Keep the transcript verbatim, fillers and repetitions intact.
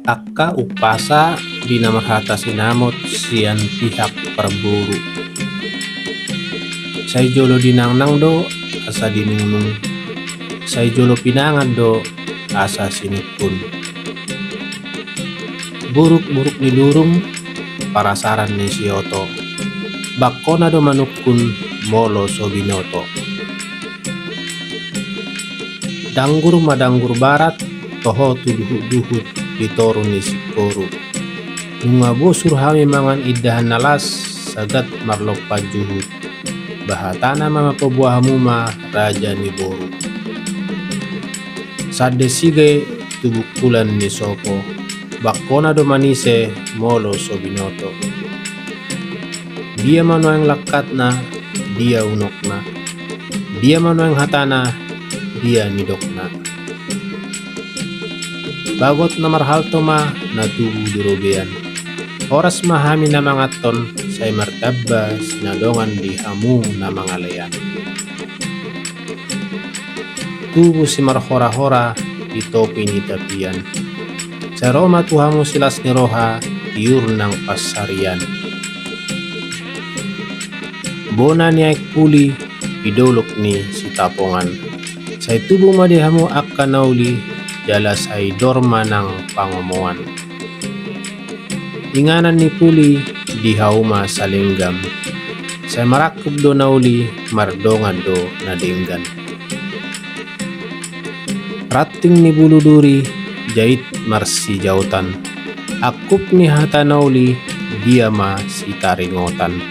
Angka umpasa di na marhata sinamot sian pihak parboru. Sai jolo dinangnang do asa dinungnung, sai jolo pinangan do asa sinungkun. Buruk-buruk ni durung, parasaran ni sioto. Bangkona do manungkun molo so binoto. Danggur ma danggur barat, toho tu duhut-duhut di toru ni singkoru. Nunga bosur hami mangan indahan na las, sagat marlompan juhut. Ba hatana ma, paboa hamu ma raja ni boru. Sande sige tu bungkulan ni sopo, bangkona do manise molo so binoto. Dia ma nuaeng langkatna, dia unokna. Dia ma nuaeng hatana, dia nidokna. Bagot na marhalto ma na tubu di robean. Horas ma hami na manganhon, sai martamba sinadongan di hamu na mangalean. Tubu simarhora-hora di topi ni tapian. Sai ro ma tu hamu silas ni roha, tiur nang pansarian. Bona ni aek puli di dolok ni Sitapongan. Sai tubu ma di hamu angka na uli, jala sai dor ma nang pangomoan. Inganan ni puli di hauma Salenggam. Sai marangkup do na uli, mardongan do na denggan. Ranting ni bulu duri, jait marsijaotan. Angkup ni hata na uli, dia ma sitaringotan.